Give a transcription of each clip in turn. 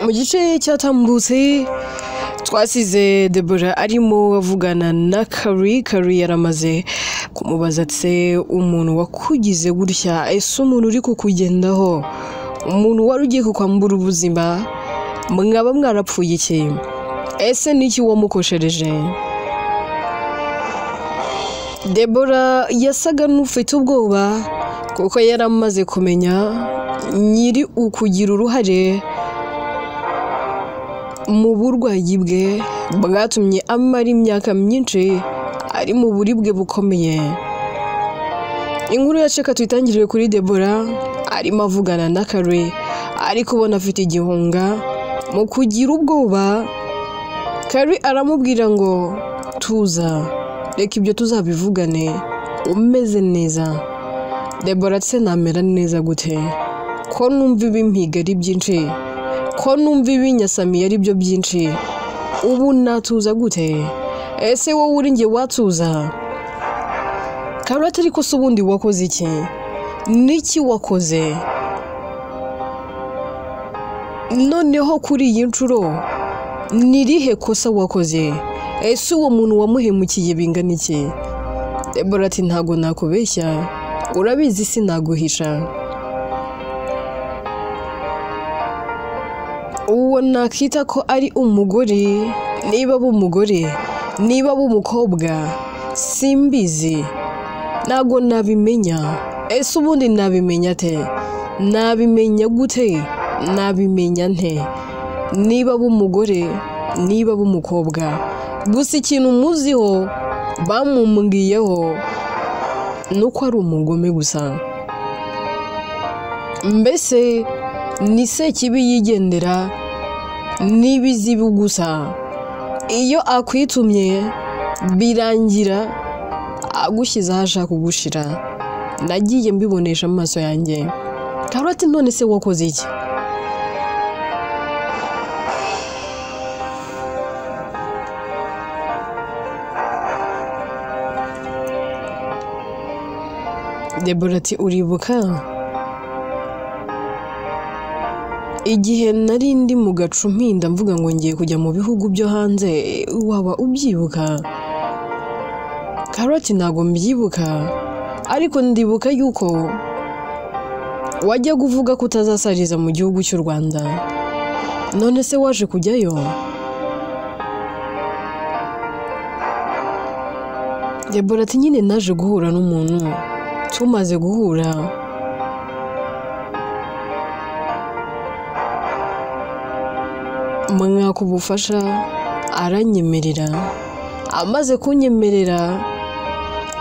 Mu gice cyatambutse twasize Deborah arimo avugana na Kari. Kari yaramaze kumubaza ati umuntu wakugize gutya, ese umuntu uri kukugendaho, umuntu wari ugiye kukwambura ubuzima, mwaba mwarapfuye iki? Ese niki wamukoshereje? Deborah yasaga n'ufite ubwoba kuko yaramaze kumenya nyiri ukugira uruhare mu burwayi bwe bwatumye amara imyaka myinshi ari mu buribwe bukomeye. Inkuru yaceka tuyitangirire kuri Deborah arimo avugana na Kari, ariko ubona afite igihunga mu kugira ubwoba. Kari aramubwira ngo tuza, reka ibyo tuzabivugane umeze neza. Deborah ati namera neza gute ko numva ibimpiga ari byinshi, ko numva ibinyasamiye ari byo byinshi, ubu natuza gute? Ese wowe uri njye watuza? Kari ati ariko se ubundi wakoze iki? Niki wakoze? Noneho kuri iyi nshuro nirihe kosa wakoze? Ese uwo muntu wamuhemukiye bingana iki? Deborah ati ntago nakubeshya, urabizi sinaguhisha. Uwo nakita ko ari umugore, niba b'umugore, niba b'umukobwa, simbizi, ntago nabimenya. Ese ubundi nabimenya ate? Nabimenya gute? Nabimenya nte? Niba b'umugore, niba b'umukobwa, gusa ikintu muziho bamumbwiyeho nuko ari umugome gusa. Mbese ni sekibi yigendera n'ibizibu gusa. Iyo akwitumye birangira agushyize aho ashaka kugushira. Nagiye mbibonesha amaso yanjye. Kari ati none se wakoze iki? Deborah ati uribuka igihe nari ndi mu gacu mpinda mvuga ngo ngiye kujya mu bihugu byo hanze, waba ubyibuka? Karoti ntago mbyibuka, ariko ndibuka yuko wajya kuvuga ko utazasariza mu gihugu cy'u Rwanda. None se waje kujyayo? Deborah ati nyine naje guhura n'umuntu, tumaze guhura mwaka ubufasha aranyemerera. Amaze kunyemerera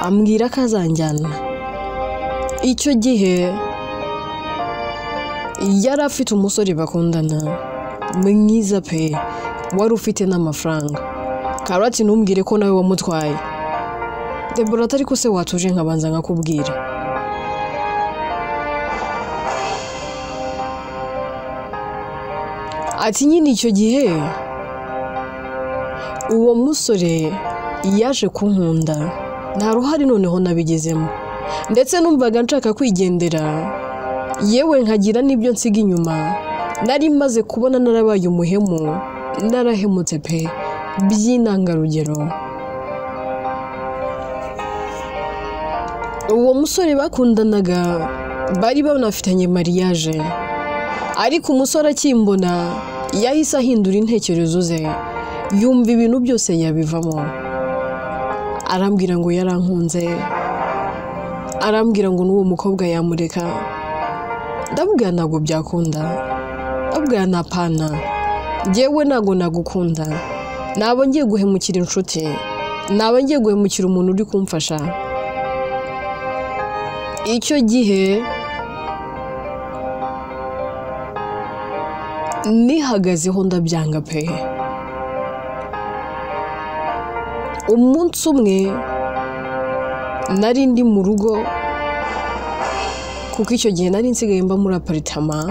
ambwira ko azanjyana. Icyo gihe yari afite umusore bakundana mwiza pe, wari ufite n'amafaranga. Karati ntumbwire ko nawe wamutwaye. Deborah ati ariko se watuje nkabanza nkakubwira. Ati nyine icyo gihe uwo musore yaje kunkunda, nta ruhare noneho nabigezemo, ndetse numvaga nshaka kwigendera, yewe nkagira n'ibyo nsiga inyuma. Nari maze kubona narabaye umuhemu, narahemutse pe by'intangarugero. Uwo musore bakundanaga bari banafitanye mariage, ariko umusore akimbona yahise ahindura intekerezo ze, yumva ibintu byose yabivamo. Arambwira ngo yarankunze, arambwira ngo n'uwo mukobwa yamureka. Ndabwira ntabwo byakunda, ndabwira napana, njyewe ntabwo nagukunda, naba ngiye guhemukira inshuti, naba ngiye guhemukira umuntu uri kumfasha. Icyo gihe nihagazeho ndabyanga pe. Umunsi umwe nari ndi mu rugo, kuko icyo gihe nari nsigaye mba muri aparitema.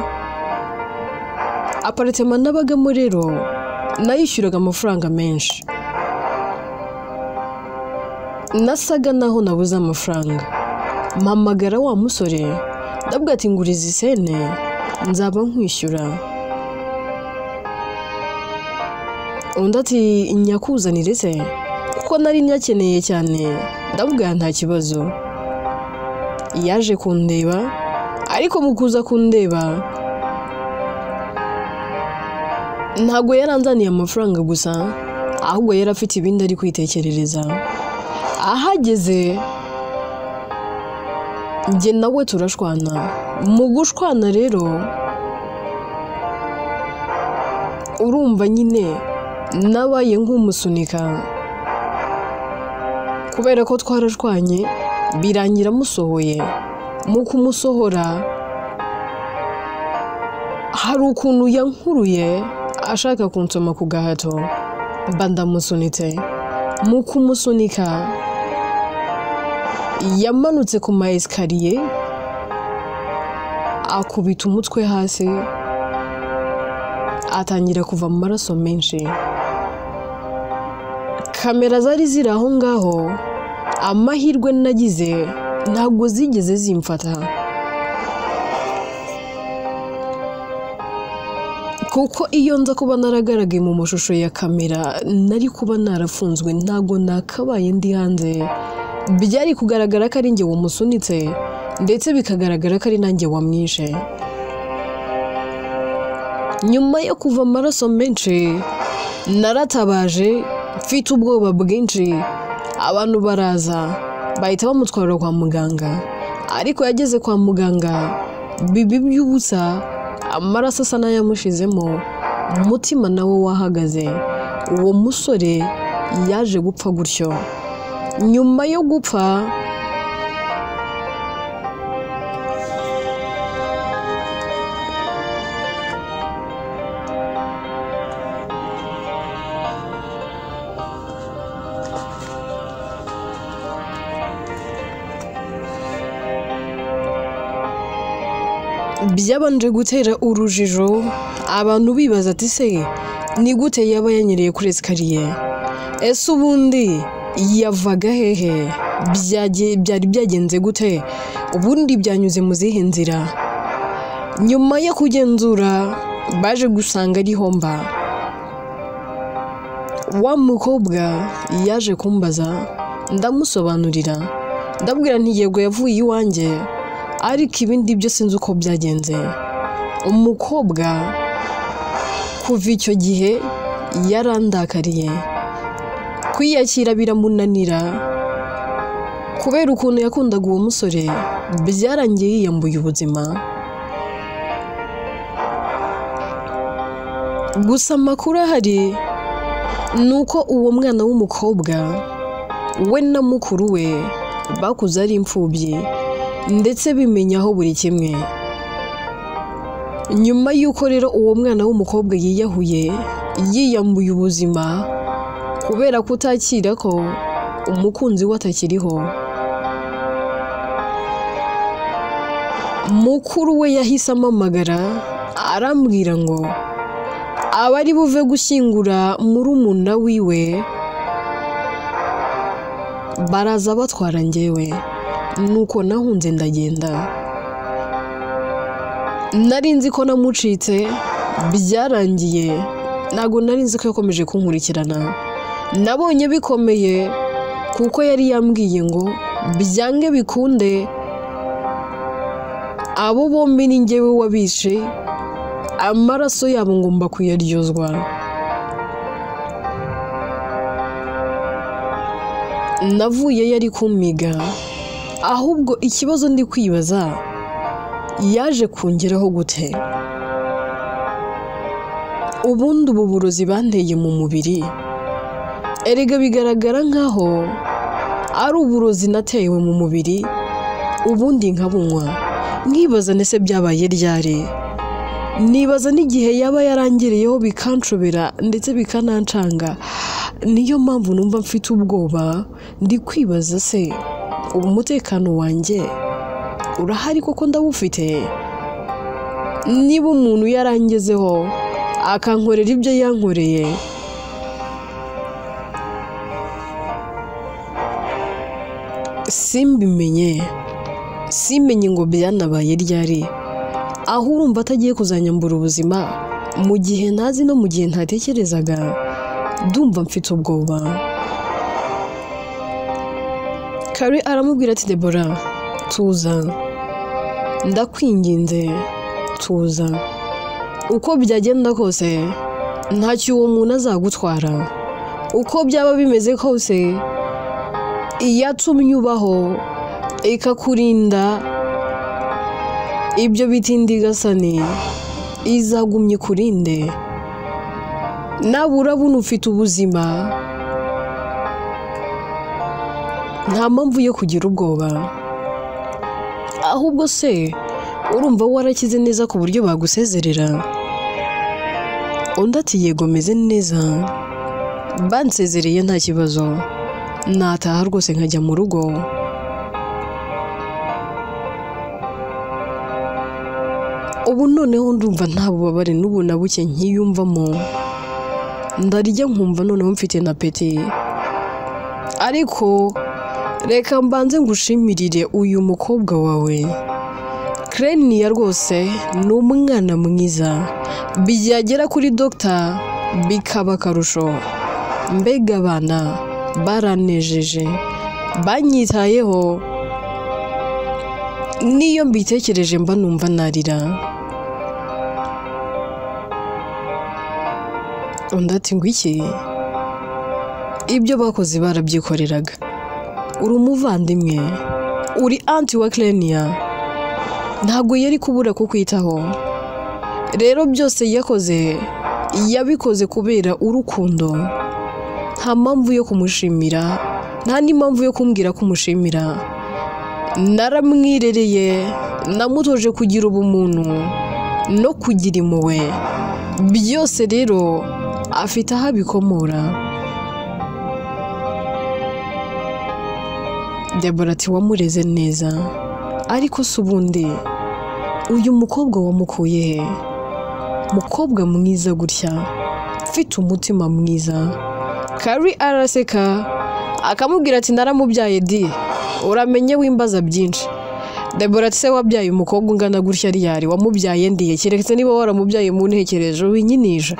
Aparitema nabagamo rero nayishyuraga amafaranga menshi, nasaga naho nabuze amafaranga. Mpamagara wa musore ndabwira ati nguriza isene nzaba nkwishyura. Undi ati nyakuzanire se kuko nari nyakeneye cyane. Ndamubwira nta kibazo. Yaje kundeba, ariko mu kuza kundeba ntabwo yaranzaniye amafaranga gusa, ahubwo yari afite ibindi ari kwitekerereza. Ahageze njye nawe turashwana. Mu gushwana rero urumva nyine nabaye nk'umusunika, kubera ko twarashwanye birangira amusohoye. Mu kumusohora hari ukuntu yankuruye ashaka kunsoma ku gahato, mba ndamusunitse. Mu kumusunika yamanutse ku ma esikariye akubita umutwe hasi, atangira kuva amaraso menshi. Kamera zari ziri aho ngaho, amahirwe nagize ntabwo zigeze zimfata, kuko iyo nza kuba naragaragaye mu mashusho ya kamera nari kuba narafunzwe, ntabwo nakabaye ndi hanze. Byari kugaragara ko ari njye wamusunitse, ndetse bikagaragara ko ari nanjye wamwishe. Nyuma yo kuva amaraso menshi naratabaje mfite ubwoba bwinshi, abantu baraza bahita bamutwara kwa muganga. Ariko yageze kwa muganga bibi by'ubusa, amaraso asa n'ayamushizemo, umutima nawe wahagaze. Uwo musore yaje gupfa gutyo. Nyuma yo gupfa byabanje gutera urujijo, abantu bibaza ati se ni gute yaba yanyereye kuri esikariye? Ese ubundi yavaga hehe? Byari byagenze gute? Ubundi byanyuze mu zihe nzira? Nyuma yo kugenzura baje gusanga ari homba. Wa mukobwa yaje kumbaza, ndamusobanurira, ndabwira nti yego yavuye iwanjye, ariko ibindi byo sinzi uko byagenze. Umukobwa kuva icyo gihe yarandakariye, kwiyakira biramunanira, kubera ukuntu yakundaga uwo musore byarangiye yiyambuye ubuzima. Gusa amakuru ahari ni uko uwo mwana w'umukobwa we na mukuru we bakuze ari imfubyi, ndetse bimenyaho buri kimwe. Nyuma y'uko rero uwo mwana w'umukobwa yiyahuye, yiyambuye ubuzima kubera kutakira ko umukunzi we atakiriho, mukuru we yahise amamagara arambwira ngo abari buve gushyingura murumuna wiwe baraza batwara njyewe. Nuko nahunze ndagenda. Nari nzi ko namucitse, byarangiye. Ntabwo nari nzi ko yakomeje kunkurikirana. Nabonye bikomeye kuko yari yambwiye ngo byange bikunde abo bombi ni njyewe wabishe, amaraso yabo ngomba kuyaryozwa. Navuye yari kumpiga, ahubwo ikibazo ndi kwibaza yaje kungeraho gute? Ubundi ubu burozi banteye mu mubiri, erega bigaragara nkaho ari uburozi natewe mu mubiri, ubundi nkabunywa. Nkibaza ndetse byabaye ryari? Nibaza n'igihe yaba yarangiriyeho bikanshobera ndetse bikanancanga. Niyo mpamvu numva mfite ubwoba, ndi kwibaza se ubu umutekano wanjye urahari koko ndawufite? Niba umuntu yarangezeho akankorera ibyo yankoreye, simbimenye, simenye ngo byanabaye ryari, aho urumva atagiye kuzanyambura ubuzima mu gihe ntazi no mu gihe ntatekerezaga. Ndumva mfite ubwoba. Kari aramubwira ati Debora tuza, ndakwinginze tuza, uko byagenda kose ntacyo uwo muntu azagutwara, uko byaba bimeze kose iyatumye ubaho ikakurinda ibyo bitindigasani izagumye kurinde. Nawe urabona ufite ubuzima, nta mpamvu yo kugira ubwoba. Ahubwo se urumva warakize neza ku buryo bagusezerera? Undi ati yego meze neza, bansezereye nta kibazo, nataha rwose nkajya mu rugo. Ubu noneho ndumva nta bubabare n'ubu na buke nkiyumvamo, ndarya nkumva noneho mfite na peti. Ariko reka mbanze ngushimirire uyu mukobwa wawe Krenia, rwose ni umwana mwiza, byagera kuri dogita bikaba akarusho. Mbega abana baranejeje, banyitayeho, n'iyo mbitekereje mba numva narira. Undi ati ngo iki? Ibyo bakoze barabyikoreraga. Uri umuvandimwe, uri anti wa Krenia, ntabwo yari kubura kukwitaho. Rero byose yakoze yabikoze kubera urukundo. Nta mpamvu yo kumushimira, nta n'impamvu yo kumbwira ko umushimira. Naramwirereye, namutoje kugira ubumuntu no kugira impuhwe. Byose rero afite aho abikomora. Debora ati wamureze neza, ariko se ubundi uyu mukobwa wamukuye he? Mukobwa mwiza gutya, ufite umutima mwiza. Kari araseka akamubwira ati naramubyaye di, uramenye wimbaza byinshi. Debora ati se wabyaye umukobwa ungana gutya ryari? Wamubyaye ndiye? Keretse niba waramubyaye mu ntekerezo winyinisha.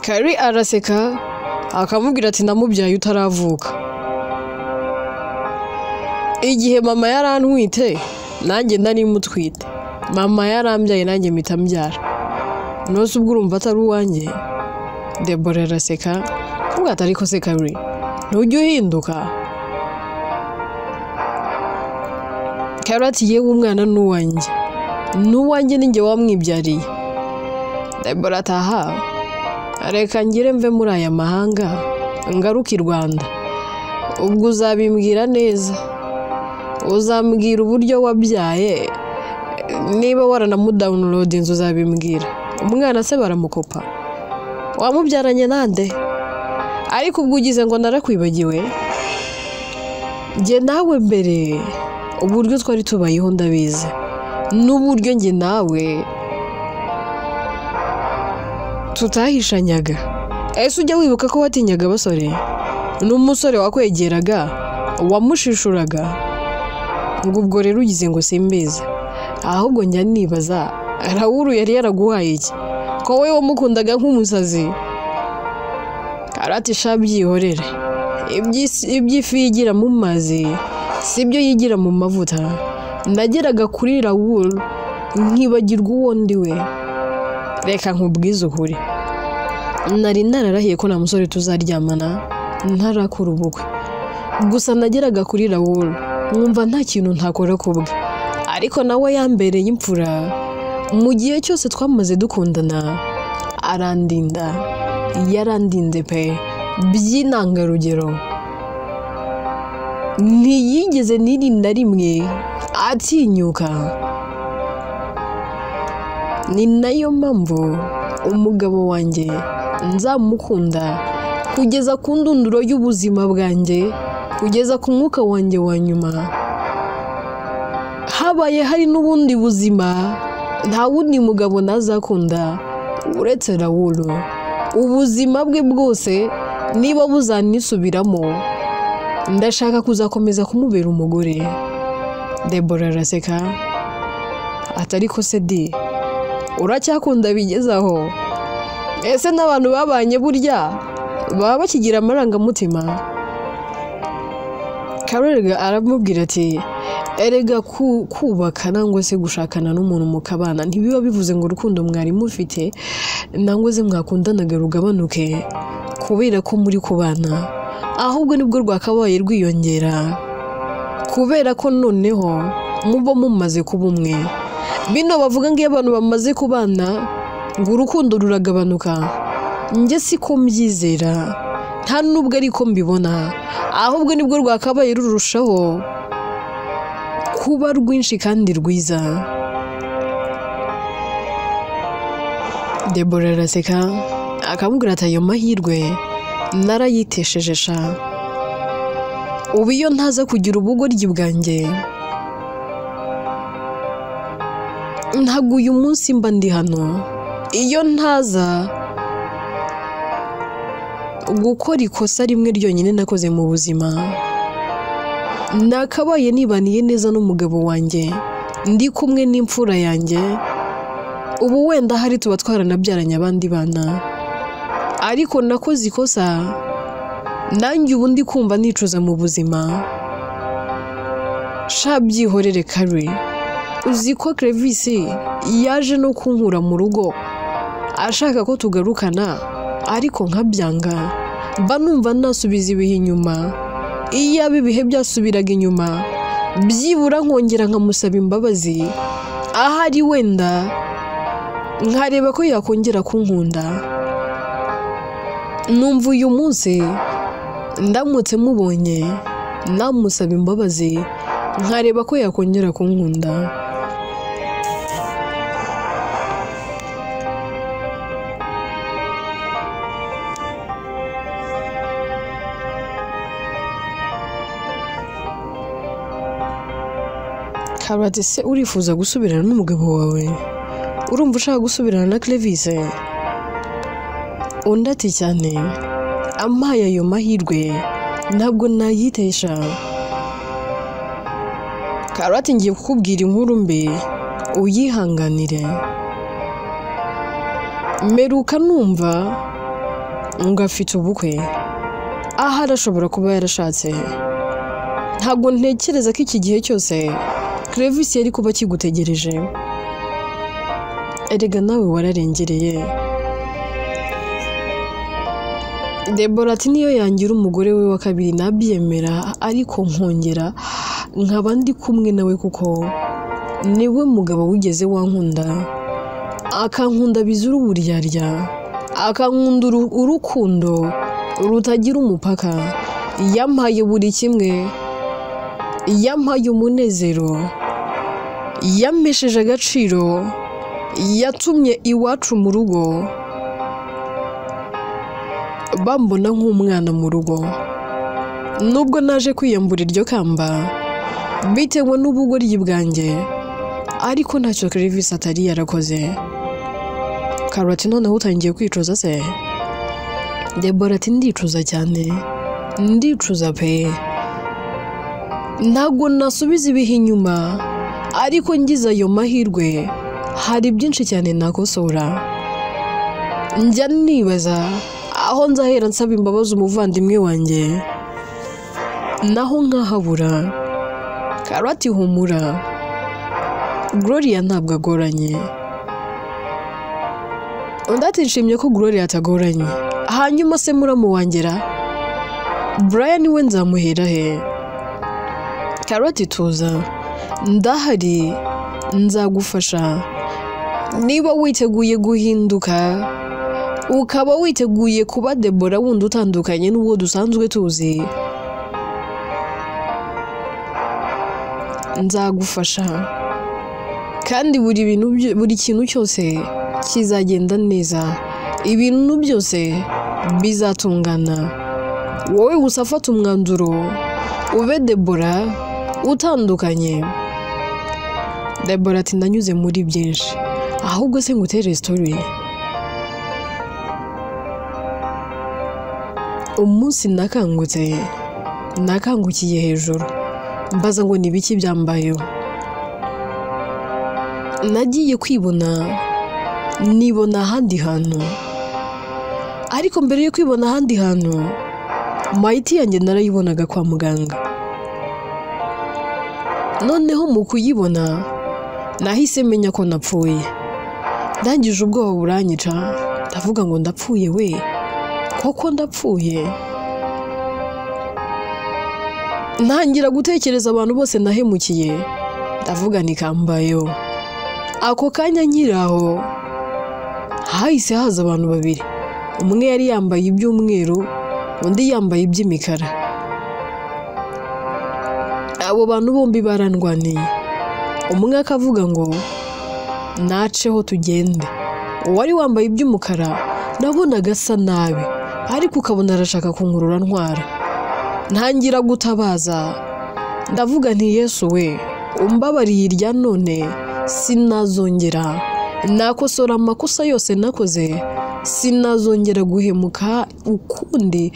Kari araseka akamubwira ati namubyaye utaravuka. Igihe mama yarantwite nanjye nari mutwite, mama yarambyaye nanjye mpita mbyara, nose ubwo urumva atari uwanjye? Debora araseka avuga ati ariko se Kari ntujya uhinduka? Kari ati yewe umwana ni uwanjye, ni uwanjye ninjye wamwibyariye. Debora ati aha, reka ngire mve muri aya mahanga ngaruke i Rwanda, ubwo uzabimbwira neza, uzambwira uburyo wabyaye, niba waranamudawunirodinze uzabimbwira. Umwana se baramukopa, wamubyaranye nande? Ariko ubwo ugize ngo narakwibagiwe? Njye nawe mbere uburyo twari tubayeho ndabizi, n'uburyo njye nawe tutahishanyaga. Ese ujya wibuka ko watinyaga abasore? N'umusore wakwegeraga wamushishuraga? Ngo ubwo rero ugize ngo simbizi. Ahubwo njya nibaza Raul yari yaraguhaye iki? Ko wowe wamukundaga nk'umusazi? Karati sha byihorere, iby'ifi yigira mu mazi sibyo yigira mu mavuta. Nageraga kuri Raul nkibagirwa uwo ndi we. Reka nkubwize ukuri, nari nararahiye ko nta musore tuzaryamana ntarakora ubukwe. Gusa nageraga kuri Raul nkumva nta kintu ntakora ku bwe, ariko nawe yambereye imfura. Mu gihe cyose twamaze dukundana arandinda, yarandinze pe by'intangarugero. Ntiyigeze n'irinda rimwe atinyuka. Ni nayo mpamvu umugabo wanjye nzamukunda kugeza ku ndunduro y'ubuzima bwanjye, kugeza ku mwuka wanjye wa nyuma. Habaye hari n'ubundi buzima, nta wundi mugabo nazakunda uretse Raul. Ubuzima bwe bwose niba buzanisubiramo, ndashaka kuzakomeza kumubera umugore. Debora araseka ati ariko se di, uracyakunda bigeze aho? Ese n'abantu babanye burya baba bakigira amarangamutima? Karoli aramubwira ati erega kubaka nangwa se gushakana n'umuntu mukabana ntibiba bivuze ngo urukundo mwari mufite nangwa se mwakundanaga rugabanuke kubera ko muri kubana, ahubwo nibwo rwakabaye rwiyongera kubera ko noneho muba mumaze kuba umwe. Bino bavuga ngo iyo abantu bamaze kubana ngo urukundo ruragabanuka, njye siko mbyizera, nta nubwo ariko mbibona, ahubwo nibwo rwakabaye rurushaho kuba rwinshi kandi rwiza. Debora araseka akamubwira ati ayo mahirwe narayitesheje sha, ubu iyo ntaza kugira ubugoryi bwanjye ntabwo uyu munsi mba ndi hano, iyo ntaza gukora ikosa rimwe ryonyine nakoze mu buzima nakabaye nibaniye neza n'umugabo wanjye ndi kumwe n'imfura yanjye, ubu wenda hari tuba twaranabyaranye abandi bana, ariko nakoze ikosa nanjye ubu ndi kumva nicuza mu buzima. Sha byihorere Kari, uzi ko Clevis yaje no kunkura mu rugo ashaka ko tugarukana ariko nkabyanga, mba numva nasubiza ibihe inyuma, iyaba ibihe byasubiraga inyuma byibura nkongera nkamusaba imbabazi, ahari wenda nkareba ko yakongera kunkunda. Numva uyu munsi ndamutse mubonye namusaba imbabazi nkareba ko yakongera kunkunda. Karate se urifuza gusubirana n'umugabo wawe? Urumva ushaka gusubirana na Clevis? Undi ati cyane, ampaye ayo mahirwe ntabwo nayitesha. Karate ngiye kukubwira inkuru mbi uyihanganire. Meruka numva ngo afite ubukwe, ahari ashobora kuba yarashatse. Ntabwo ntekereza ko iki gihe cyose Clevis yari kuba akigutegereje. Erega nawe wararengereye. Debora ati niyo yangira umugore we wa kabiri nabyemera, ariko nkongera nkaba ndi kumwe nawe kuko niwe mugabo wigeze wankunda, akankunda bizura uburyarya, akankunda urukundo rutagira umupaka, yampaye buri kimwe, yampaye umunezero, yampesheje agaciro, yatumye iwacu mu rugo bambona nk'umwana mu rugo. Nubwo naje kwiyambura iryo kamba bitewe n'ubugoryi bwanjye, ariko ntacyo Clevis atari yarakoze. Karate noneho utangiye kwicuza se? Debora ati ndicuza cyane, ndicuza pe, ntabwo nasubiza ibihe inyuma, ariko ngize ayo mahirwe hari byinshi cyane nakosora. Njya nibaza aho nzahera nsaba imbabazi umuvandimwe wanjye, naho nkahabura. Karate humura, Gloria ntabwo agoranye. Undi ati nshimye ko Gloria atagoranye. Hanyuma se muramu wangera Brian we nzamuhera he? Karate tuza, ndahari nzagufasha. Niba witeguye guhinduka ukaba witeguye kuba Debora wundi utandukanye n'uwo dusanzwe tuzi, nzagufasha kandi buri kintu cyose kizagenda neza, ibintu byose bizatungana. Wowe gusa fata umwanzuro ube Debora utandukanye. Debora ati ndanyuze muri byinshi, ahubwo se ngutere story. Umunsi nakangutse, nakangukiye hejuru mbaza ngo ni biki byambayeho. Nagiye kwibona nibona ahandi hantu, Ariko mbere yo kwibona ahandi hantu, mayiti yanjye narayibonaga kwa muganga. Noneho mu kuyibona nahise menya ko napfuye. Ndangije ubwoba buranyica, ndavuga ngo ndapfuye we, koko ndapfuye. Ntangira gutekereza abantu bose nahemukiye, ndavuga nti kambayeho. Ako kanya nkiri aho hahise haza abantu babiri, umwe yari yambaye iby'umweru, undi yambaye iby'imikara. Abo bantu bombi barandwaniye, umwe akavuga ngo naceho tugende. Uwari wambaye iby'umukara nabonaga asa nabi, ariko ukabona arashaka kunkurura ntwara. Ntangira gutabaza, ndavuga nti Yesu we, umbabariye irya none, sinazongera, nakosora amakosa yose nakoze, sinazongera guhemuka ukundi,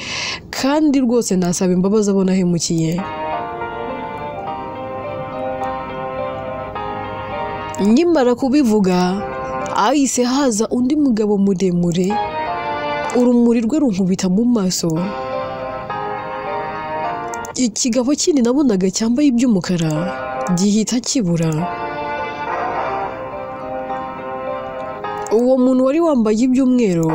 kandi rwose nasaba imbabazi abo nahemukiye. Nkimara kubivuga hahise haza undi mugabo muremure, urumuri rwe runkubita mu maso. Ikigabo kindi nabonaga cyambaye iby'umukara gihita kibura. Uwo muntu wari wambaye iby'umweru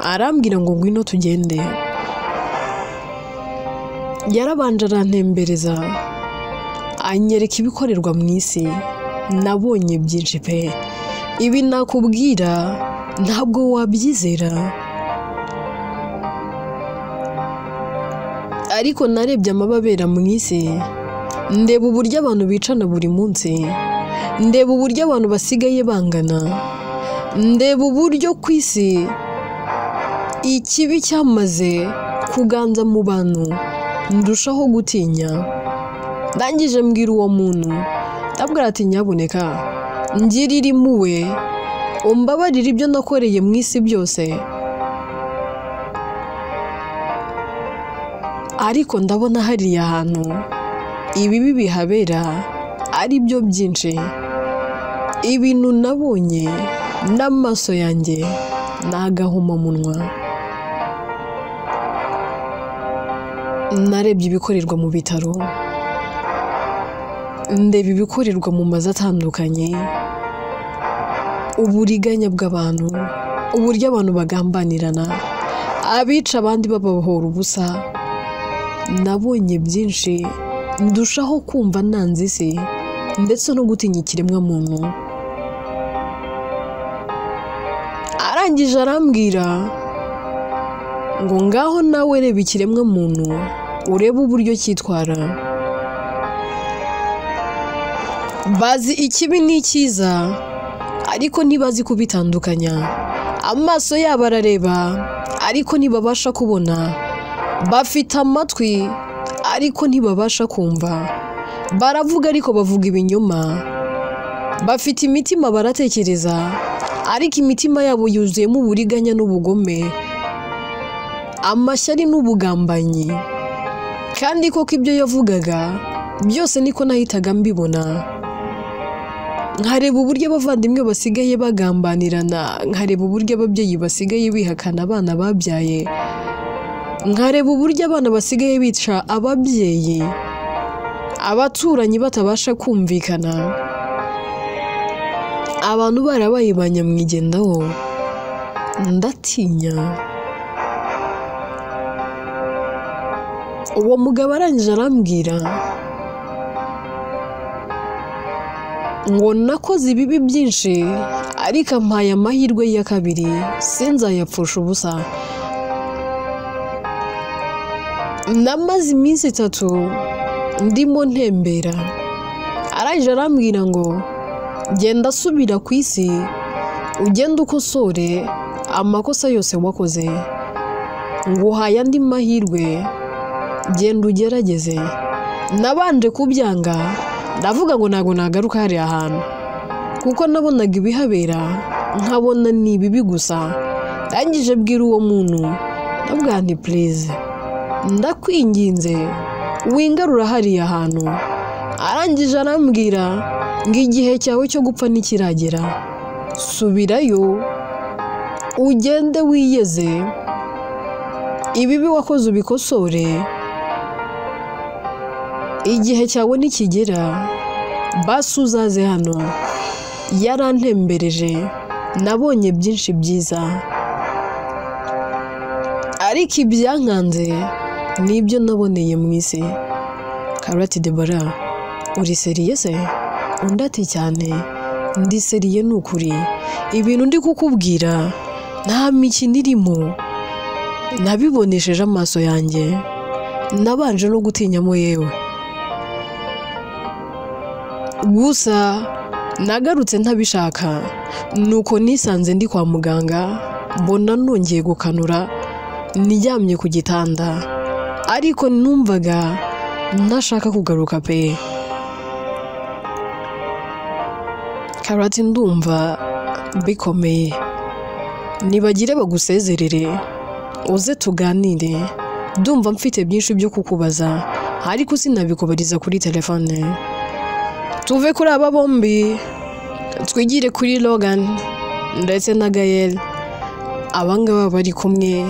arambwira ngo ngwino tugende. Yarabanje arantembereza, anyereka ibikorerwa mu isi. Nabonye byinshi pe, ibi nakubwira ntabwo wabyizera. Ariko narebye amababera mu isi, ndeba uburyo abantu bicana buri munsi, ndeba uburyo abantu basigaye bangana, ndeba uburyo ku isi ikibi cyamaze kuganza mu bantu, ndushaho gutinya. Ndangije mbwira uwo muntu, ndabwira ati nyabuneka ngirira impuhwe, umbabarire ibyo nakoreye mu isi byose, ariko ndabona hariya hantu ibibi bihabera ari byo byinshi. Ibintu nabonye n'amaso yanjye ni agahomamunwa. Narebye ibikorerwa mu bitaro, ndeba ibikorerwa mu mazu atandukanye, uburiganya bw'abantu, uburyo abantu bagambanirana, abica abandi babahora ubusa. Nabonye byinshi, ndushaho kumva nanze isi ndetse no gutinya ikiremwamuntu. Arangije arambwira ngo ngaho nawe reba ikiremwamuntu, urebe uburyo cyitwara. Bazi ikibi n'icyiza, ariko ntibazi kubitandukanya. Amaso yabo arareba, ariko ntibabasha kubona. Bafite amatwi, ariko ntibabasha kumva. Baravuga ariko bavuga ibinyoma. Bafite imitima baratekereza, ariko imitima yabo yuzuyemo uburiganya n'ubugome, amashyari n'ubugambanyi. Kandi koko ibyo yavugaga byose niko nahitaga mbibona. Nkareba uburyo abavandimwe basigaye bagambanirana, nkareba uburyo ababyeyi basigaye bihakana abana babyaye, nkareba uburyo abana basigaye bica ababyeyi, abaturanyi batabasha kumvikana, abantu barabaye ba nyamwigendaho. Ndatinya. Uwo mugabo arangije arambwira ngo nakoze ibibi byinshi, ariko ampaye amahirwe ya kabiri, sinzayapfusha ubusa. Namaze iminsi 3 ndimo ntembera. Arangije arambwira ngo genda asubira ku isi, ugende ukosore amakosa yose wakoze, nguhaye andi mahirwe, genda ugerageze. Nabanje kubyanga, ndavuga ngo ntabwo nagaruka hariya hantu, kuko nabonaga ibihabera nkabona ni ibibi gusa. Ndangije bwira uwo muntu, ndabwira nti please, ndakwinginze wingarura hariya hantu. Arangije arambwira ngo igihe cyawe cyo gupfa ntikiragera, subirayo Ugende wiyeze, ibibi wakoze ubikosore, igihe cyawe nikigera basi uzaze hano. Yarantembereje, nabonye byinshi byiza, ariko ibyankanze nibyo naboneye mu isi. Karati Debora, uri seriye se? Undi ati cyane, ndi seriye ni ukuri, ibintu ndi kukubwira nta mikino irimo, nabibonesheje amaso yanjye, nabanje no gutinyamo yewe. Gusa nagarutse ntabishaka, nuko nisanze ndi kwa muganga, mbona nongeye gukanura, niryamye ku gitanda, ariko numvaga ntashaka kugaruka pe. Karati ndumva bikomeye, nibagire bagusezerere uze tuganire, ndumva mfite byinshi byo kukubaza ariko sinabikubariza kuri telefone. Tuve kuri aba bombi twigire kuri Logan ndetse na Gael. Abangaba bari kumwe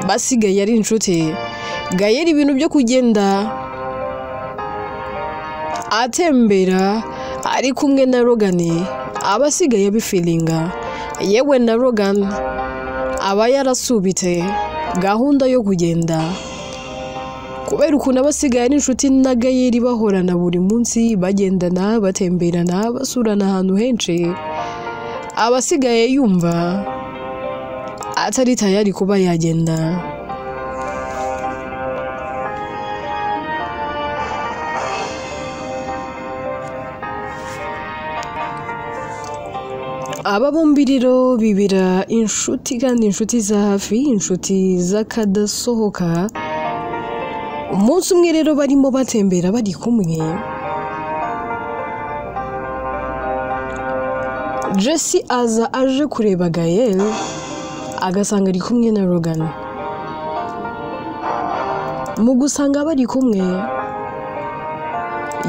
basigaye ari inshuti. Gael ibintu byo kugenda atembera ari kumwe na Logan aba asigaye abifilinga, yewe na Logan aba yarasubitse gahunda yo kugenda kubera ukuntu abasigaye ari inshuti na Gael bahorana buri munsi, bagendana, batemberana, basurana ahantu henshi, abasigaye yumva atari tayari kuba yagenda. Aba bombi rero bibira inshuti kandi inshuti za hafi, inshuti z'akadasohoka. Umunsi umwe rero barimo batembera bari kumwe, Jesse aza aje kureba Gael, agasanga ari kumwe na Logan. Mu gusanga bari kumwe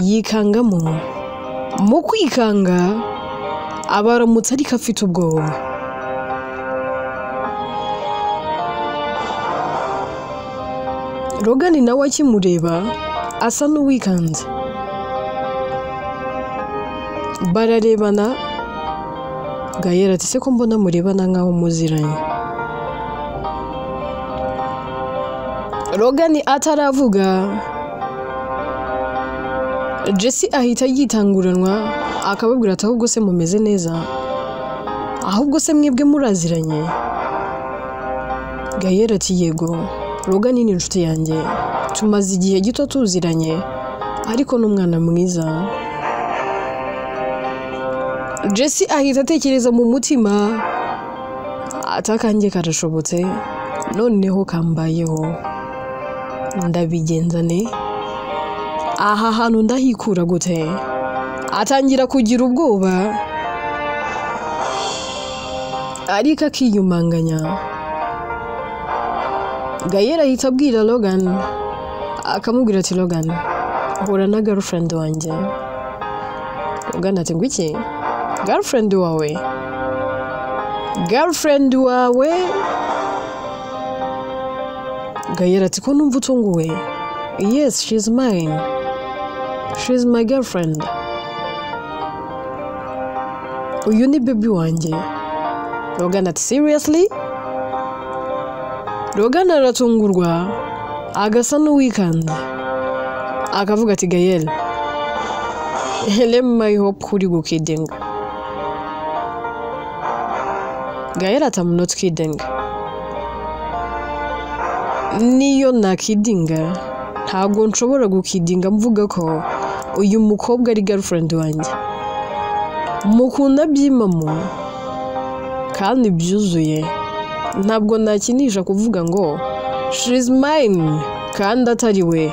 yikangamo, mu kwikanga abaramutse ariko afite ubwoba. Logan nawe akimureba asa n'uwikanze, bararebana. Gael ati se ko mbona murebana nkaho muziranye? Logan ataravuga, Jesse ahita yitanguranwa akababwira ati ahubwo se mumeze neza, ahubwo se mwebwe muraziranye? Gael ati yego, Logan ni inshuti yanjye, tumaze igihe gito tuziranye, ariko ni umwana mwiza. Jesse ahita atekereza mu mutima atakanjye karashobotse, noneho kambayeho, ndabigenza ne, aha hantu ndahikura gute? Atangira kugira ubwoba ariko akiyumanganya. Gael ahita abwira Logan, akamubwira ati Logan, hura na girlfriend wanjye. Logan ati ngo iki? Girlfriend wawe? Girlfriend wawe? Gael ati ko numva utunguwe? Yes, she's mine. She's my girlfriend. Uyu ni baby wanjye. Logan ati seriously? Logan aratungurwa agasa n'uwikanda, akavuga ati Gael, let my hope kuri gukidinga. Gael ati I'm not kidding. Niyo nakidinga ntabwo nshobora gukidinga mvuga ko uyu mukobwa ari girlfriend wanjye. Mukunda byimamo kandi byuzuye, ntabwo nakinisha kuvuga ngo she's mine kandi atari we.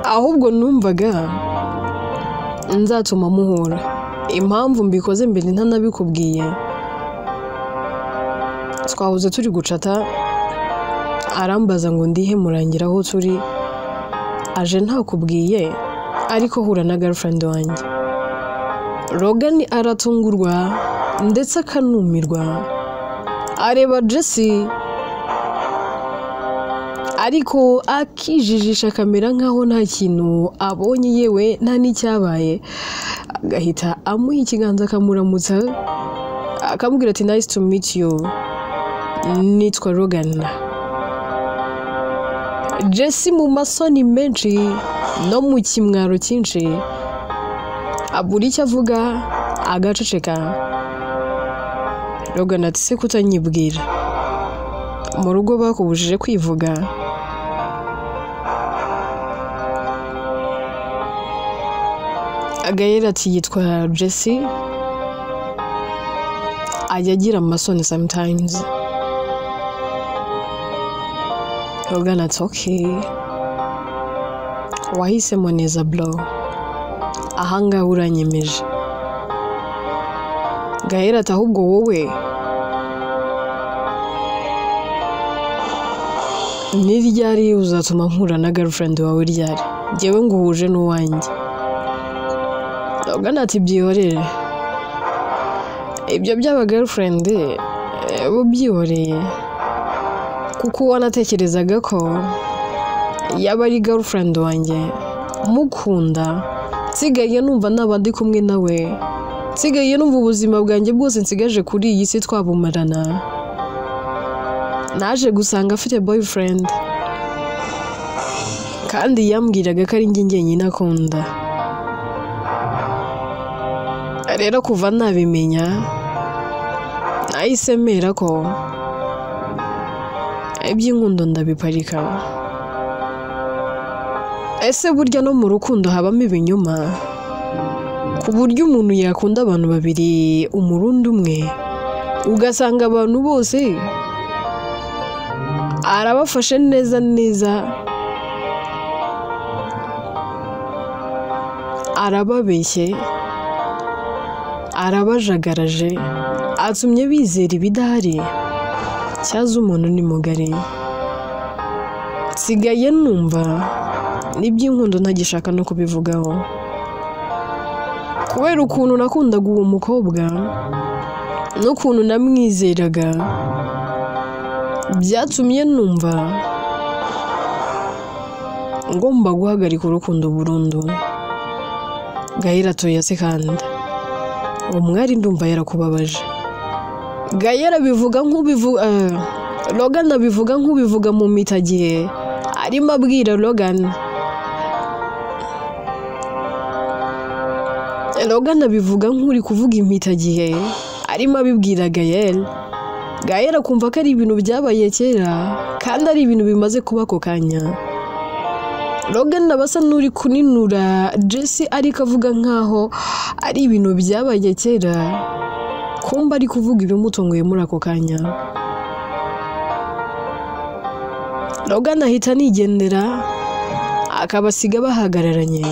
Ahubwo numvaga nzatuma muhura. Impamvu mbikoze mbere ntanabikubwiye, twahoze turi gucata, arambaza ngo ndihe murangira aho turi, aje ntakubwiye ariko hura na girlfriend wanjye. Logan aratungurwa ndetse akanumirwa. Areba Jesse ariko akijijisha akamera nkaho nta kintu abonye, yewe nta n'icyabaye. Agahita amuha ikiganza akamuramutsa, akamubwira ati nice to meet you, nitwa Logan. Jesse mu masoni menshi no mu kimwaro cyinshi abura icyo avuga agaceceka. Logan ati se kutanyibwira, mu rugo bakubujije kwivuga? Gael ati yitwa Jesse, ajya agira amasoni sometimes. Logan ati okay, wahisemo neza bro, ahangaha uranyemeje. Gael ati ahubwo wowe ni ryari uzatuma mpura na girlfriend wawe ryari? Njyewe nguhuje n'uwanjye. Logan ati byihorere, ibyo by'aba girlfriend ubyihoreye, kuko wanatekerezaga ko yaba ari girlfriend wanjye mukunda, nsigaye numva naba ndi kumwe nawe, nsigaye numva ubuzima bwanjye bwose nsigaje kuri iyi si twabumarana. Naje gusanga afite boyfriend kandi yambwiraga ko ari njye njyenyine akunda. Rero kuva nabimenya nahise mera ko iby'inkundo ndabiparika. Ese burya no mu rukundo habamo ibinyoma, ku buryo umuntu yakunda abantu babiri umurundi umwe, ugasanga abantu bose arabafashe neza neza, arababeshye, arabajagaraje, atumye bizera ibidahari. Cyaza umuntu ni mugari. Nsigaye numva n'iby'inkundo ntagishaka no kubivugaho, kubera ukuntu nakundaga uwo mukobwa n'ukuntu namwizeraga, byatumye numva ngomba guhagarika urukundo burundu. Gael atoya se kandi umwari ndumva yarakubabaje. Gael abivuga nk'ubivuga, Logan abivuga nk'ubivuga mu mitagihe, arimo abwira Logan. Logan abivuga nk'uri kuvuga impitagihe, arimo abibwira Gael. Gael akumva ko ari ibintu byabaye kera kandi ari ibintu bimaze kuba ako kanya. Logan abasa n'uri kuninura Jesse ariko avuga nkaho ari ibintu byabaye kera, kumba ari kuvuga ibimutunguye muri ako kanya. Logan ahita anigendera akabasiga bahagararanye.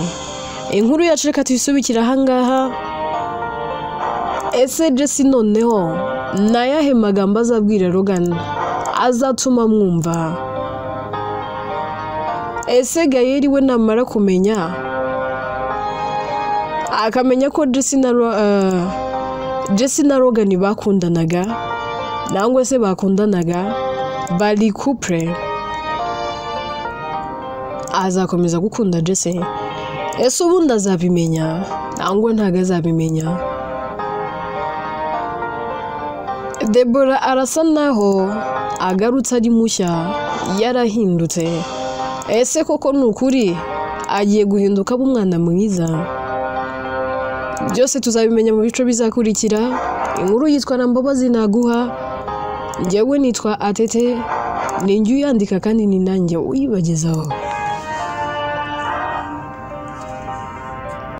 Inkuru yacu reka tuyisubikire ahangaha. Ese Jesse noneho nayahe magambo azabwira Logan azatuma mwumva? Ese Gael we namara kumenya, akamenya ko Jesse na Logan bakundanaga, nangwa se bakundanaga bari couple, azakomeza gukunda Jesse? Ese ubundi azabimenya nangwa ntago azabimenya? Deborah arasa naho agarutse ari mushya, yarahindutse. Ese koko ni ukuri agiye guhinduka aba umwana mwiza? Byose tuzabimenya mu bice bizakurikira. Inkuru yitwa na Mbabazi Naguha, njyewe nitwa Atete, ni njye uyandika kandi ni nanjye uyibagezaho.